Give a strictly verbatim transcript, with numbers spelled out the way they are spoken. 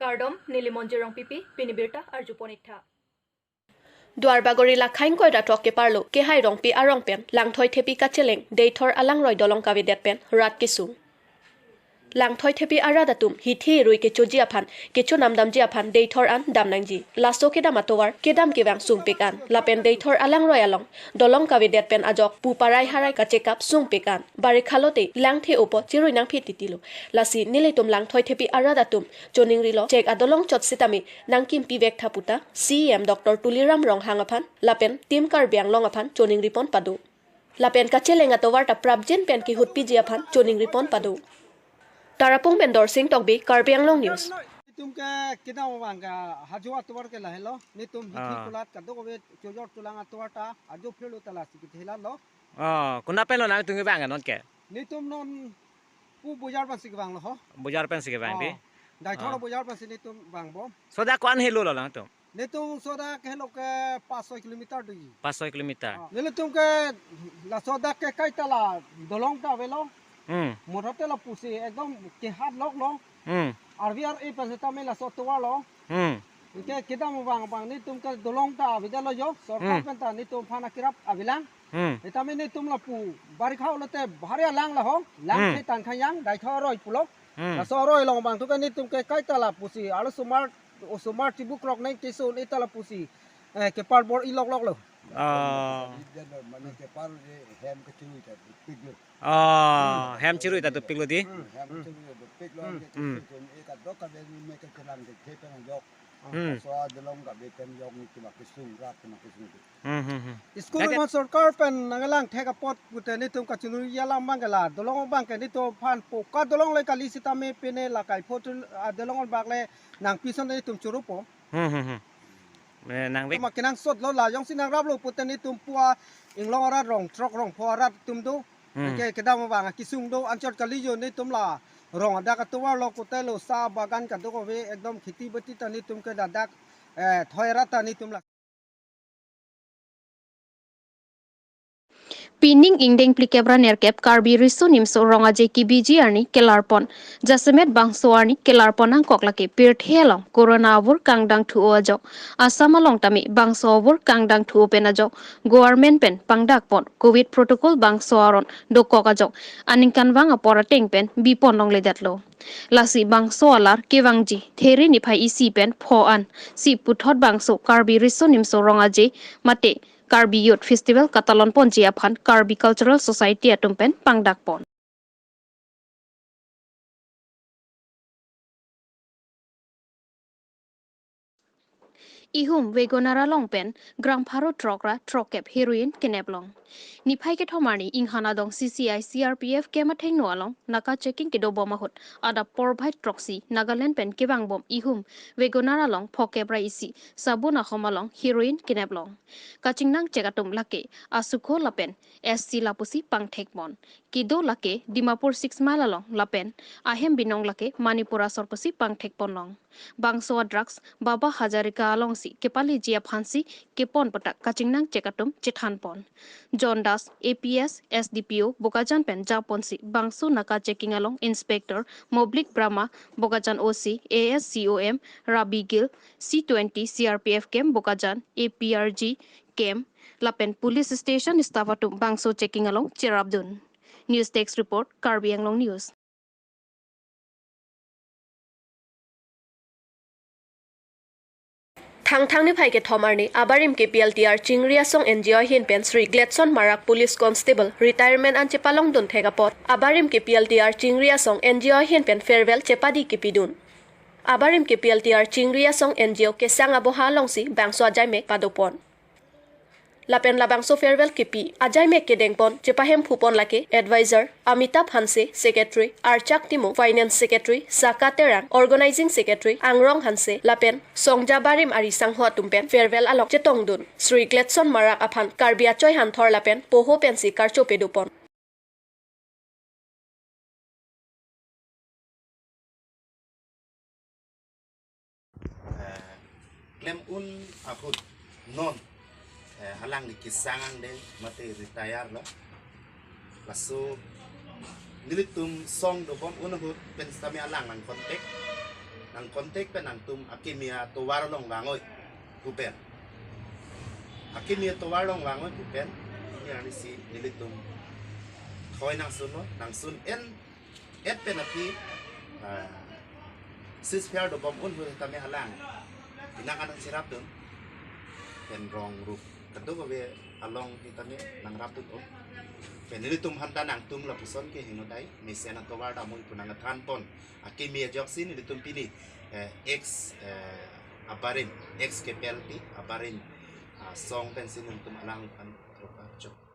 Kardom, neli Monjir Rongpipi, pini birta arjupon iktha. Duarbagori lakhain koira throk keparlo, Kehai Rongpi arong pen, Langthoi Thepi kacheleng, Deithor alangroi dolong kavedet pen, rat kesung. Langthoi Thepi arat atum, hithi rui kechoji aphan, kechonamdamji aphan, Deithor an damnangji. Laso kedam atovar, kedam kevang sungpik an. Lapen Deithor alangroi along, dolong kavedet pen ajok, pu parai harai kachekap sungpik an. Barikha lote, langthe opo, chirui nangphi titilo. Lasi, nelitum Langthoi Thepi arat atum, choningrilo, chek adolong chot sitame, nangkimpi vek tha puta, C E M Doctor Tuliram Ronghang aphan, lapen Team Karbi Anglong aphan choningripon pado. Lapen kacheleng atovar ta prapjin pen kehutpiji aphan choningripon pado. Tarapung pen Dorsing Tokbi, Karbi Anglong News. Netum ke kedam abang ke hajo atovar ke lahelo. Netum hithi Ah. kulat kadokave chojor tulang atovar ta ajo phirlo ta lasi kethelan lo. Oh, konat pen lo nangtum kevang non ke? Netum non pu bojar pensi kevanglo ho. Bojar pensi kevang di? Oh. Deithor Ah. bojar pensi netum vangbom. Sodak ko-an helo lo nangtum? Netum sodak helo ke pas soi kilometer doji. Pas soi kilometer. Ah. Nelitum ke laso dak ke kaita la dolong ta avelo. Hmm. Motor te lapusi ekdom kehat lok lo. Hmm. R V R A pen sitame laso atovar lo. Hmm. Anke kedam abang abang netum ke dolong ta avedetlo jo. Sorkar Hmm. pen ta netum aphan akirap avelang. Hmm. Sitame netum lapu barikha lote bahari alang lo ho. Lang Hmm. ke tangkhayang, Deithor aroi pulo. Hmm. Laso aroi along abang tu ke netum ke kaita lapusi, arlosomar, osomar chibu krok neng keso neta lapusi, eh, keparbor-i lok lok lo. Ah. Mane kepar hem kechui ta dopiklo. Ah, hem chirui ta dopiklo di? Hmm, hem kechui ta dopiklo. Hmm. Anke Hmm. kechui ta kadokave me kechelang ke thepen ajok. Hmm. Laso adolong kave pen jok netum akesung, rat atum akesung. Hmm, hmm, hmm. School Lake- ma sorkar pen nangkelang thek apot pute netum kachiningri alam abang ke la, dolong abang ke netum aphan poka dolong le kali sitame pine la kaipho tu, ah, dolong abang le nangpison netum choropo. Hmm, hmm, hmm. Eh, nangvek. Tuma kenangsot lo la jongsi nangraplo pute netum pu a-inglong arat rong throk rong pho arat atum do. Hmm. Anke kedam abang kesung do anchot kali jo netum la rong adak atovar lo kote lo sa bagan kadokave ekdom kheti bati ta netum ke ladak, eh, thoi arat ta netum la. Pining ingdeng phlikep ra nerkep Karbi Riso Nimso Rong Aje kebiji arni kelarpon. Jasemet bangso arni kelarpon nangkok lake pirthe along corona avur kangdang thu-o ajok. Assam along tame bangso avur kangdang thu-o pen ajok government pen pangdakpon covid protocol bangso aron dokok ajok aningkanvang apor ateng pen bipon longledetlo. Lasi bangso alar kevangji There niphai isi pen pho an si puthot bangso Karbi Riso Nimso Rong Aje mate Karbi Youth Festival katalonponji aphan Karbi Cultural Society atum pen pangdakpon. Ihum Wagoner along pen gram pharo throk ra throkkep heroin kenep long. Niphai kethom arni Inghan adong C C I C R P F camp athengno along naka checking kedobom ahut adap porphai throksi Nagaland pen kevangbom ihum Wagoner along phokep ra isi sabun ahom along heroin kenep long. Kachingnang chek atum lake Asukho lapen S C lapusi pangthekpon. Kedo lake Dimapur Six Mile along lapen ahem binong lake Manipur asor pusi pangthekpon long. Bangso a-drugs Baba Hazarika alongsi kepaleji aphansi kepon pu ta kachingnang chek atum chethanpon. John Das, A P S, S D P O, Bokajan pen japonsi bangso naka checking along Inspector Moblik Brahma, Bokajan O C, A S C O M Rabi Gill, C twenty C R P F camp Bokajan, A P R G camp lapen police station staff atum bangso checking along cherapdun. News Desk Report, Karbi Anglong News. Thangthang niphai kethom arni, abarim ke P L T R Chingri Asong N G O ahin pen Shri Gladson Marak Police Constable retirement an chepalongdun thek apot, abarim ke P L T R Chingri Asong N G O ahin pen farewell chepadi kepidun. Abarim ke P L T R Chingri Asong N G O kesang aboha alongsi bangso ajaimek padopon. Lapen labangso farewell kepi ajaimek kedengpon chepahemphupon lake advisor Amitabh Hanse, secretary Archak Timung, finance secretary Saka Terang, organizing secretary Angrong Hanse, lapen songja barim ari sangho atum pen farewell along chetongdun Shri Gladson Marak aphan Karbi achoi hanthor lapen poho pensi karcho pedopon. Eh, klem un ahut non, eh, alangli kesang angdeng mate retire lo. Laso nelitum song dobom un ahut pen sitame alang nang contact. Contact pen nangtum akimi atovar along vangoi pu pen, akimi atovar along vangoi pu pen, ini arnisi nelitum thoi nangsunlo, nangsun en et pen aphi, ah, ceasefire dobom un hu tame alang, inak anak sirap dun pen rong rup kadokave along hitame nangrap dun o. Pen nelitum aphan ta nangtum lapuson ke hinodai, mesen atovar damoi pu nangthan pon akimi ajoksi nelitum pini, eh, ex, eh, abarim, ex K P L T abarim, ah, song pensi nelitum alang an ropa chok.